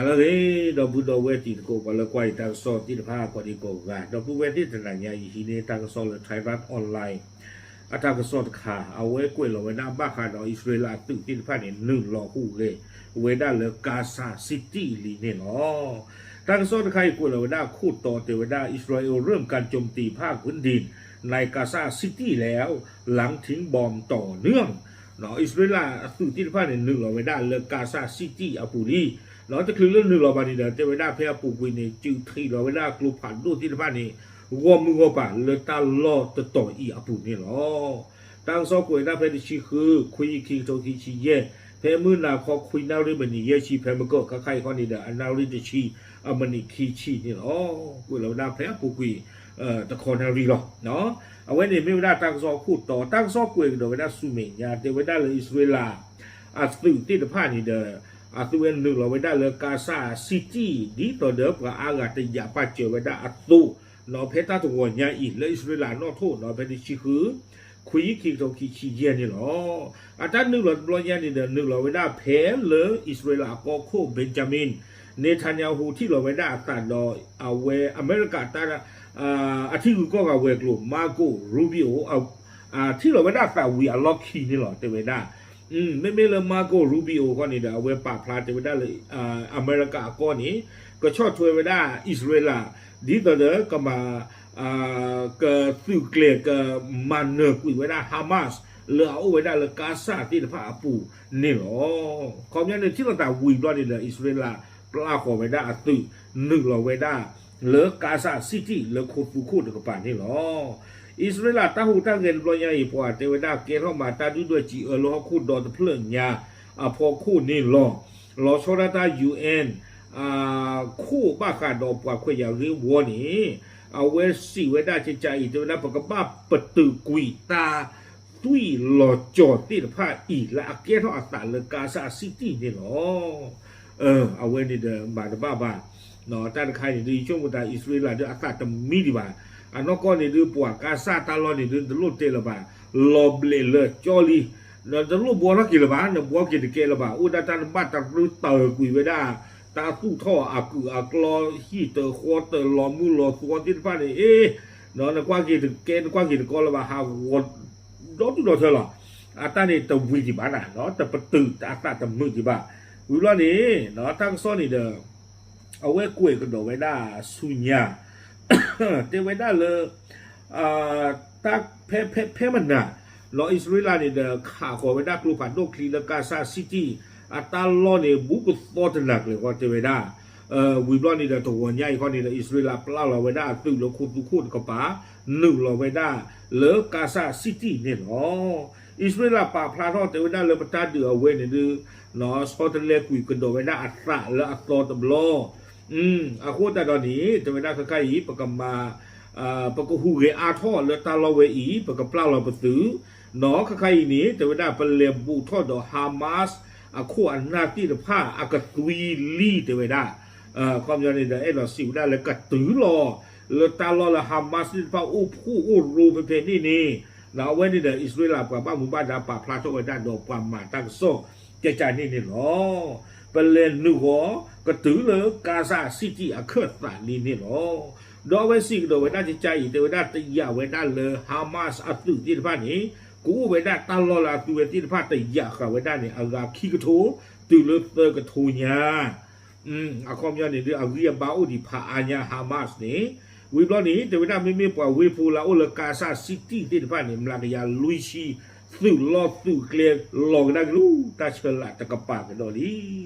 ဟါလၢအဂ့ၤ ဒီပုၢ်ဒီဝဲၢ်တံၤသကိး ပှၤလၢကွၢ်ယတၢ်ကစီၣ်သ့ၣ်တဖၣ် ကိးဒံကိးဂၤ, ဒီပုၢ်ဝဲၢ်သ့ၣ်တနၤညါအံၤ ဟံးန့ၢ်တၢ်ကစီၣ်လၢ Thairath Online အတၢ်ကစီၣ်တခါ, အဝဲကွဲးလီၤဝဲဒၣ်ဘၣ်ဃးဒီး အံၣ်စရ့လးအသုးသ့ၣ်တဖၣ်န့ၣ် နုာ်လီၤဟူးဂဲၤဝဲဒၣ်လၢ Gaza City လံန့ၣ်လီၤ. တၢ်ကစီၣ်တခါအံၤ ကွဲးလီၤဝဲဒၣ်အခိၣ်တီတဲဝဲဒၣ် อิสราเอลเริ่มการโจมตีภาคพื้นดินในกาซาซิตี้แล้ว หลังทิ้งบอมต่อเนื่อง အံၣ်စရ့လးအသုးသ့ၣ်တဖၣ်န့ၣ် နုာ်လီၤဝဲဒၣ်လၢ Gaza City အပူၤလံ. တချုးလၢနုာ်လီၤဘၣ်န့ၣ်ဒီး တဲဝဲဒၣ်ဖဲအပူၤကွံာ်န့ၣ် စုးထံးလီၤဝဲဒၣ်ကျိဖးဒိၣ်သ့ၣ်တဖၣ်န့ၣ် ဂီၢ်မုၢ်ဂီၢ်ပၤလၢတၢ်လီၢ်တတီၤအံၤအပူၤန့ၣ်လီၤ. တၢ်ကစီၣ်ကွဲးဝဲဒၣ်ဖဲတဆံဃု ခွံ ခံကထိခံဆံယဲၢ်, ဖဲမုၢ်နၤခီခွံနၣ်ရံၣ်မံးနံးယဲၢ်ဆံ ဖဲမုၢ်ကၢၢ်ခါခါအံၤခီန့ၣ်ဒီး အနၣ်ရံၣ်တဆံ အမံးနံးခံဆံန့ၣ်လီၤ. ကွဲးလီၤဝဲဒၣ်ဖဲအပူၤကွံာ် တခီနၣ်ရံၣ်လီၤ. အဝဲန့ၣ်မ့ၢ်ဝဲဒၣ်တၢ်ကစီၣ်အခိၣ်တီ, တၢ်ကစီၣ်ကွဲးကဒီးဝဲဒၣ်ဆူမဲာ်ညါ တဲဝဲဒၣ်လၢအံၣ်စရ့လး အသုးသ့ၣ်တဖၣ်န့ၣ်ဒီး အသုးဝဲနုာ်လီၤဝဲဒၣ်လၢ Gaza City ဒ်သိးဒီးပှၤအါဂၤတယာ်ပာ်စၢၤဝဲဒၣ်အသိး, ဖဲတၢ်တဂီၤညါအံၤ လၢအံၣ်စရ့လးအနီၣ်ထိၣ် ဖဲတဆံဃု ခွံ ခံကထိခံဆံယဲၢ်န့ၣ်လီၤ. အတၢ်နုာ်လီၤတဘျီညါန့ၣ်ဒီး နုာ်လီၤဝဲဒၣ်ဖဲလၢအံၣ်စရ့လးအကီၢ်ခိၣ် Benjamin Netanyahu ထံၣ်လီၤဝဲဒၣ်အသးဒီး အဝဲအမဲရကၤတၢ် အထံဂုၤကီၢ်ဂၤဝဲၤကျိၤ Marco Rubio ထံၣ်လီၤဝဲဒၣ်အသးဝံၤအလီၢ်ခံန့ၣ်လီၤ တဲဝဲဒၣ်. မ့မ့ၢ်လၢ Marco Rubio အဂီၢ်န့ၣ်ဒီး အဝဲပာ်ဖျါတဲဝဲဒၣ်လၢ အမဲရကၤအကီၢ်န့ၣ် ကဆီၣ်ထွဲဝဲဒၣ်အံၣ်စရ့လး ဒ်သိးဒီးကမၤ ကသုးကျဲၤကမၤနၢၤကွံာ်ဝဲဒၣ် Hamas လၢအအိၣ်ဝဲဒၣ်လၢ Gaza သ့ၣ်တဖၣ်အပူၤန့ၣ်လီၤ. ခီပညီန့ၣ် ထံၣ်လိာ်သးဝံၤဘျီန့ၣ်ဒီး အံၣ်စရ့လးပျၢ်ဃီၤဝဲဒၣ်အသုး နုာ်လီၤဝဲဒၣ်လၢ Gaza City လၢခိသူခိၣ်တကပၤန့ၣ်လီၤ. အံၣ်စရ့လးတၢ်ဟူးတၢ်ဂဲၤတဘျီညါအံၤ ပှၤတဲဝဲဒၣ်ကဲထီၣ်မၤတၢ်ဒုၣ်ဒွဲၣ်စံးအၢလၢဟီၣ်ခိၣ်ဒီတဖျၢၣ်ညါအဖီခိၣ်န့ၣ်လီၤ. လီၤဆီဒၣ်တၢ် ယူၣ်အၣ် ခိၣ်ဘၣ်ဃးဒီးပှၤခွဲးယာ်ဂ့ၢ်ဝီန့ၣ် အဝဲစံးဝဲဒၣ်ကကးအံၤ တဲဝဲဒၣ် ပကဘၣ်ပတုာ်ကွံာ်တၢ်သွံၣ်လီၤကၠီၤသ့ၣ်တဖၣ်အံၤ လၢအကဲထီၣ်အသးလၢ Gaza City န့ၣ်လီၤ. အဝဲန့ၣ်ဒီးမၤတဘၣ်ဘၣ်. တၢ်တခါအံၤန့ၣ်ဒုး ယဆိကမိၣ်တၢ်အံၣ်စရ့လးဒီးအသးတမံဒံးဘၣ်. အနီၢ်ကီၢ်န့ၣ်ဒုး ပှၤကါစၢ်တၢ်လီၢ်န့ၣ်ဒုး တလိၣ်တဲလၢၤဘၣ်, လီၤဘျဲးလၢာ်ကၠီလံ. နတလိၣ်ဘှီထီၣ်က့ၤလၢၤဘၣ်, နဘှီက့ၤတကဲလၢၤဘၣ်. အိၣ်ဒၣ်တၢ်နဘၣ်တရူးတၢ်ကွံာ်ဝဲဒၣ် တၢ်သူၣ်ထီၣ်အကုၢ်အကျီ ဟံၣ်တဃီတလီၤမုၢ်လီၤသွီသ့ၣ်တဖၣ်န့ၣ် အ့ နကွၢ်က့ၤတကဲ နကွၢ်က့ၤတကီလၢၤဘၣ်, ဟးဂီၤဒီဒူၣ်ဒီထၢလီၤ. အတၢ်န့ၣ်တဝံၤဒံးဘၣ်နၤ, တပတုာ်အသးတမုာ်ဒံးဘၣ်. ဝံၤဘျီန့ၣ် တၢ်ကစီၣ်န့ၣ်ဒီး အဝဲကွဲးကဒီးဝဲဒၣ်ဆူညါ တဲဝဲဒၣ်လၢ တၢ်ဖဲ ဖဲ ဖဲမနၤ လီၤအံၣ်စရ့လးန့ၣ်ဒီး ခးဃီၤဝဲဒၣ်ကျိဖးဒိၣ်ချံလၢ Gaza City အတၢ်လီၢ်န့ၣ် ဘူးကသီတနၤကျၢၤဃီတဲဝဲဒၣ်. ဝံၤဘျီန့ၣ်ဒီး တဂီၤညါအံၤခီန့ၣ်ဒီး အံၣ်စရ့လးပျၢ်လီၤဝဲဒၣ်အသုးလၢခိသူခိၣ်တကပၤ နုာ်လီၤဝဲဒၣ်လၢ Gaza City န့ၣ်လီၤ. အံၣ်စရ့လးပာ်ဖျါထီၣ်တဲဝဲဒၣ်လၢပတၢ်ဒုးအဝဲန့ၣ်ဒုး ဆီတလဲကွံာ်ကဒီးဝဲဒၣ်အသးလၢအသီတဘျီ အဃိသတးဒီးန့ၣ် တဲဝဲဒၣ်ခဲခါအံၤ ပကမၤ ပကဟူးဂဲၤအါထီၣ်လၢတၢ်လီၢ်ဝဲအံၤ ပကပျၢ်လီၤပသုး, ဒီးခဲခါအံၤန့ၣ် တဲဝဲဒၣ်ပလဲၤဘူးထီၣ်ဒီး Hamas အခိၣ်အနၢ်သ့ၣ်တဖၣ်အကသွံလံတဲဝဲဒၣ်. ခီပညီန့ၣ်ဒီး အဲၣ်ဒိးစံးဝဲဒၣ်လၢကတုၤလီၤ လၢတၢ်လီၢ်လၢ Hamas သ့ၣ်တဖၣ်အိၣ်ဖှိၣ်အိၣ်ရိဖဲဖဲန့ၣ်န့ၣ် အဝဲန့ၣ်ဒီး အံၣ်စရ့လးပှၤဘၣ်မူဘၣ်ဒါပာ်ဖျါထီၣ်ဝဲဒၣ်ဒီးပှၤမၤတၢ်ကစီၣ် ကကန့ၣ်န့ၣ်လီၤ. ပလဲၤနုာ်ဃီၤကတုၤလၢ Gaza City အခၢၣ်သးလံန့ၣ်လီၤ. ဒီးအဝဲစံးကဒီးဝဲဒၣ်ကကအံၤ တဲဝဲဒၣ်တယာ်ဝဲဒၣ်လၢ Hamas အသုးသ့ၣ်တဖၣ်န့ၣ် ကအိၣ်ဝဲဒၣ်တၢ်လီၢ်လၢအသုဝဲသ့ၣ်တဖၣ်တယာ်ဃာ်ဝဲဒၣ်န့ၣ် အဂၤခံကထိ တုၤလၢသၢကထိညါ အခီပညီန့ၣ်ဒုး အဂံၢ်အဘါအိၣ်ဒံးဖးအါညါ Hamas န့ၣ်. ဝံၤဘျီန့ၣ် တဲဝဲဒၣ်မ့မ့ၢ်ပှၤဝ့ၢ်ဖိလၢအအိၣ်လၢ Gaza City သ့ၣ်တဖၣ်န့ၣ် မျးကယၤလွံၢ်ဆံ သုးလီၢ်သုးကျဲလီၤကဒါက့ၤလၢတၢ်ဆၢလးတကပၤကဒီးလံ.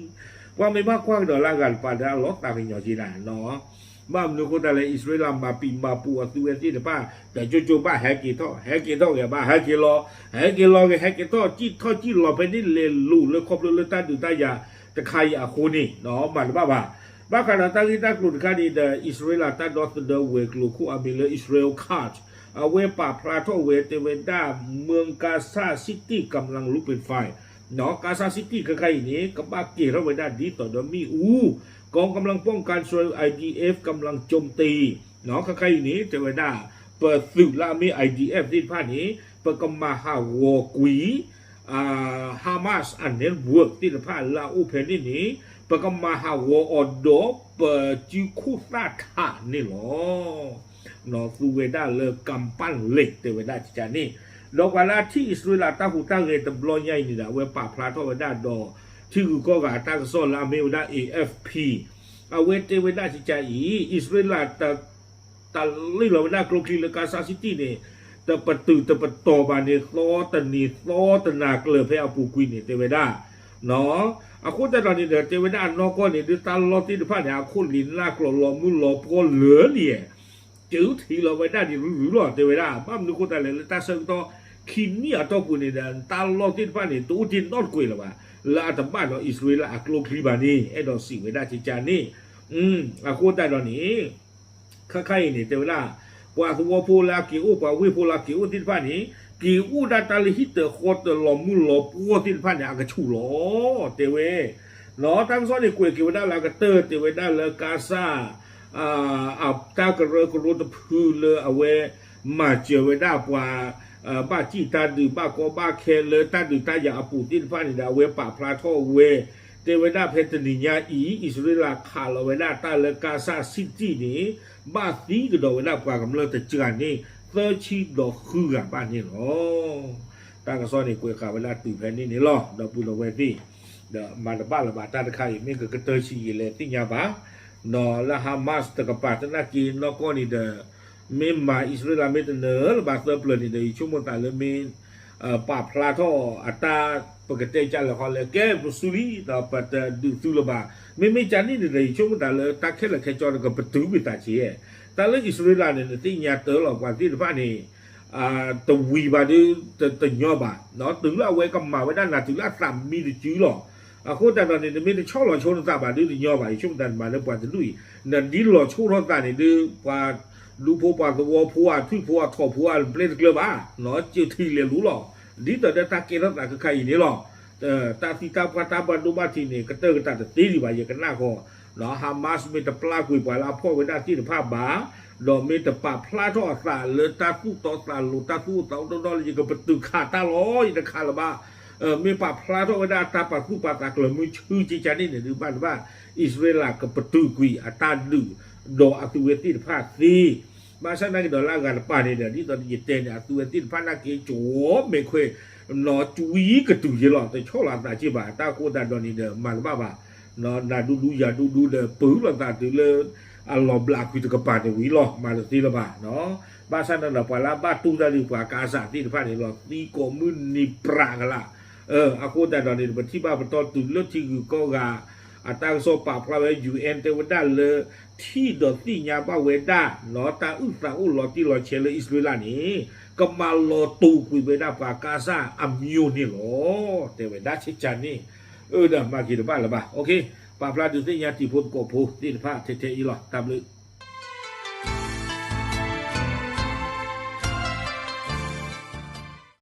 ပှၤမ့ၢ်ဘၣ်ကွၢ်ကဒီးလၢအဂၤတပၤဒီးအလီၤသးကညီၤက့ၤနၤနီၤ. ဘၣ်မနုၤအဃိသတးလဲၣ် အံၣ်စရ့လးမၤပံာ်မၤပူၤအသုဝဲသ့ၣ်တဖၣ် ဒီးကၠိကၠိဘၣ်ဟဲက့ၤထီၣ် ဟဲက့ၤထီၣ်ဂ့ၤဘၣ် ဟဲက့ၤလီၤ ဟဲက့ၤလီၤဂ့ၤ ဟဲက့ၤထီၣ် စံၣ်ထီၣ်စံၣ်လီၤဖဲန့ၣ်လဲၤလိာ်လၢခီဖျိလၢတၢ်ဒုးတၢ်ယၤတခါအံၤအဃိန့ၣ် မၤတဘၣ်ဘၣ်. ဘၣ်ဃးဒီးတၢ်ဂ့ၢ်တၢ်ကျိၤတခါန့ၣ်ဒီး အံၣ်စရ့လးတၢ်ဒီသဒၢဝဲၤကျိၤခိၣ်အမံၤလၢ Israel Katz အဝဲပာ်ဖျါထီၣ်ဝဲတဲဝဲဒၣ် เมืองกาซาซิตี้กำลังลุกเป็นไฟ กาซาซิตี้ခဲခါအံၤန့ၣ် ကဘၣ်ကဲၤထီၣ်ဝဲဒၣ်ဒ်သိးဒီးမ့ၣ်အူ กองกำลังป้องกันอิสราเอล ไอดีเอฟ กำลังโจมตี ခဲခါအံၤန့ၣ် တဲဝဲဒၣ် ပသုးလၢအမ့ၢ် ไอดีเอฟ သ့ၣ်တဖၣ်န့ၣ် ပကမၤဟးဂီၤကွံာ် Hamas အ network သ့ၣ်တဖၣ်လၢအအိၣ်ဖဲန့ၣ်န့ၣ် ပကမၤဟးဂီၤအီၤဒီးပစုခိၣ်သၣ်ထးန့ၣ်လီၤ. သူဝဲဒၣ်လၢကၣ်ပၣ်လဲၣ် တဲဝဲဒၣ်ကကန့ၣ်, ဒီးပှၤလၢအထံၣ်အံၣ်စရ့လးတၢ်ဟူးတၢ်ဂဲၤတဘျီညါအံၤန့ၣ်ဒီး အဝဲပာ်ဖျါထီၣ်ဝဲဒၣ်ဒီး ထံဂုၤကီၢ်ဂၤအတၢ်ကစီၣ်လၢအမ့ၢ်ဝဲဒၣ် A F P အဝဲတဲဝဲဒၣ်ကကအံၤ အံၣ်စရ့လး တၢ်လ့ၢ်လီၤဝဲဒၣ်ကျိချံလၢကါစၢ်စံတံၢ်န့ၣ် တပတုာ်တပတီၢ်ဘၣ်န့ၣ် သီတနံၤသီတနၤကျၢၤဖဲအပူၤကွံာ်န့ၣ် တဲဝဲဒၣ်. အဃိသတးဒီးန့ၣ်ဒီး တဲဝဲဒၣ်အနီၢ်ကီၢ်န့ၣ် ဒုးတၢ်လီၢ်သ့ၣ်တဖၣ်န့ၣ် အခိၣ်လံာ်နၢ်ကျိၤလီၤမုၢ်လီၤပှီၢ်လၢာ်လံ, ကၢထံးလီၤဝဲဒၣ်ဒံးရုရုလီၤ တဲဝဲဒၣ်. ဘၣ်မနုၤအဃိသတးလဲၣ် လၢတၢ်ဆၢကတီၢ်ခံနံၣ်အတီၢ်ပူၤန့ၣ်ဒီး တၢ်လီၢ်သ့ၣ်တဖၣ်န့ၣ် တအိၣ်တ့ၢ်နီတကွဲးလၢၤဘၣ် လၢအတဘၣ်ဒီးအံၣ်စရ့လးအကျိချံဘၣ်န့ၣ် အဲၣ်ဒိးစံးဝဲဒၣ်ကကန့ၣ်. အဃိသတးဒီးန့ၣ် ခဲခါအံၤန့ၣ် တဲဝဲဒၣ် ပှၤသဝီဖိလၢအက့ၤအိၣ် ပှၤဝ့ၢ်ဖိလၢအက့ၤအိၣ်သ့ၣ်တဖၣ်န့ၣ် က့ၤအိၣ်ဒၣ်တၢ်လၢဟံၣ်တၢၤဃီတၢၤလီၤမုၢ်လီၤပှီၢ်သ့ၣ်တဖၣ်န့ၣ် အကဆူၣ်လီၤ တဲဝဲ. တၢ်ကစီၣ်န့ၣ် ကွဲးက့ၤဝဲဒၣ်လၢအကတၢၢ် တဲဝဲဒၣ်လၢကါစၢ် အတၢ်ကရၢကရိတဖုလၢအဝဲ မၤစၢၤဝဲဒၣ်ပှၤ ဘၣ်စံၣ်တၢ်ဒုးဘၣ်ကီဘၣ်ခဲလၢတၢ်ဒုးတၢ်ယၤအပူၤသ့ၣ်တဖၣ်န့ၣ်ဒီး အဝဲပာ်ဖျါထီၣ်ဝဲ တဲဝဲဒၣ်ဖဲတနံၤညါအံၤ အံၣ်စရ့လးခးလီၤဝဲဒၣ်တၢ်လၢကါစၢ်စံတံၢ်န့ၣ် ဘၣ်သံကဒီးဝဲဒၣ်ပှၤကမျၢၢ်တစှၤန့ၣ် သၢဆံဒီးဃုဂၤဘၣ်န့ၣ်လီၤ. တၢ်ကစီၣ်န့ၣ် ကွဲးဃာ်ဝဲဒၣ်တုၤဖဲန့ၣ်န့ၣ်လီၤ. ဒီပုၢ်ဒီဝဲၢ်သ့ၣ် ဒီးမၤတဘၣ်လၢၤဘၣ်တၢ်တခါအံၤ မ့ၢ်ကကတၢၢ်ဆံးယံာ်လဲၣ်သ့ၣ်ညါဘၣ်. ဒီးလၢ Hamas တကပၤသနာ်က့နီၢ်ကီၢ်န့ၣ်ဒီး မ့ၢ်မၤအံၣ်စရ့လးမ့ၢ်တနၢၤလၢၤဘၣ်သၢပျၢၤန့ၣ်ဒီး ယဆိကမိၣ်သးလၢမ့ၢ် ပာ်ဖျါထီၣ်အတၢ် ပကတဲကလဲာ်ဃီလဲၣ် ကဲပစူလံ ဒီးပတဒုးသုလၢၤဘၣ်. မ့မ့ၢ်ကန့ၣ်န့ၣ်ဒီး ယဆိကမိၣ်သးလၢတၢ်ခဲလၢာ်ခဲဆ့ဒီးကပတုာ်ကွံာ်သးက့ၤ တၢ်လၢအံၣ်စရ့လးန့ၣ် နသ့ၣ်ညါတၢ်လီၤ ပှၤသ့ၣ်တဖၣ်န့ၣ် တဝံၤဘၣ်ဒီး တညီဘၣ်, တုၤလၢအဝဲကမၤဝဲဒၣ်နၤတုၤလၢအသးမံတစုလီၤ. အဃိသတးဒီးန့ၣ် နမ့ၢ်တဆီၣ်လီၤဆိနသးဘၣ်ဒီးတညီဘၣ်. ယဆိကမိၣ်သးန့ၣ်မၤလၢပှၤတဒူၣ်အံၤ နဒ်လီၤဆိၣ်ထီၣ်သးန့ၣ်ဒီး ပှၤဒူဖိပှၤသဝီဖိအထွံၣ်ဖိအထီၣ်ဖိအပျဲၢ်တကျၢၤဘၣ်, ကၢထံးလဲၤလူလီၤ. ဒ်သိးဒီးတၢ်ကဲထီၣ်သးခဲခါအံၤန့ၣ်လီၤ. တၢ်သံတၢ်ပှၢ်တၢ်ဘၣ်ဒိဘၣ်ထံးန့ၣ် ကတၢၢ်ကတၢၢ်တသ့ဒံးဘၣ် ယကနၣ်ဃီ Hamas မ့ၢ်တပျၢ်ကွံာ်ပှၤလၢအဖီၣ်ဝဲဒၣ်သ့ၣ်တဖၣ်ဘၣ်, ဒီးမ့ၢ်တပာ်ဖျါထီၣ်အသးလၢတၢ်သူၣ်တီသးလိၤ တၢ်သူၣ်အိၣ်သးအိၣ်ဒီဒီလၢ ယကပတုာ်ခးတၢ်လီၤ ယတခးလၢၤဘၣ်. မ့ၢ်ပာ်ဖျါထီၣ်ဝဲဒၣ်တၢ်ပာ်သူၣ်ပာ်သးကျၢၤမုၢ်ဆူကကန့ၣ်န့ၣ်ဒုး ဘၣ်တဘၣ် အံၣ်စရ့လးကပတုာ်ကွံာ်အတၢ်ဒုး ဒီးအသုဝဲသ့ၣ်တဖၣ်သ့ ဘၣ်ဆၣ်သနာ်က့ဒီးလၢအဂၤတပၤန့ၣ်ဒီး ဒ်သိးယတဲန့ၣ် အသုဝဲသ့ၣ်တဖၣ်နာ်က့ ကၠီမဲာ်ခွဲး နီၢ်ကွံကတုၤယဲလီၤ တဆီၣ်လီၤအသးက့ၤဘၣ် တၢ်ဃိသတးဒီးန့ၣ်ဒီး မၤတဘၣ်ဘၣ်. နၤဒူဒူယၤဒူဒူဒီး ပၢၤလီၤသးတုၤလၢ အလီၤဘျးကွံာ်တကပၤန့ၣ်ဝံၤလီၤ မၤတသ့လၢၤဘၣ်. ဘၣ်ဆၣ်န့ၣ်ဒီး ပှၤလၢအဘၣ်တူၢ်တၢ်ဒုး ပှၤကါစၢ်သ့ၣ်တဖၣ်န့ၣ်လီၤ သံကိးမုၢ်နံၤပြးကလာ် အဃိသတးဒီးန့ၣ် ပထံၣ်ဘၣ်ပတီၢ်တုၤလၢထံဂုၤကီၢ်ဂၤ အတၢ်ကစီၣ်ပာ်ဖျါဝဲ UN တဲဝဲဒၣ်လၢ ထံၣ်ဒီးသ့ၣ်ညါဘၣ်ဝဲဒၣ် တၢ်အုၣ်သးအိၣ်လီၤတံၢ်လီၤဆဲးလၢအံၣ်စရ့လးန့ၣ် ကမၤလီၤတိာ်ကွံာ်ဝဲဒၣ်ပှၤကါစၢ်အမျိုးန့ၣ်လီၤ တဲဝဲဒၣ်ဆ့ကန့ၣ်. အၢ ဒီးမၤက့ၤတဘၣ်လၢၤဘၣ် ပာ်ဖျါဒုးသ့ၣ်ညါတံၤဖိသကိးဖိသ့ၣ်တဖၣ်ထဲထဲအံၤလီၤ တၢ်ဘျုး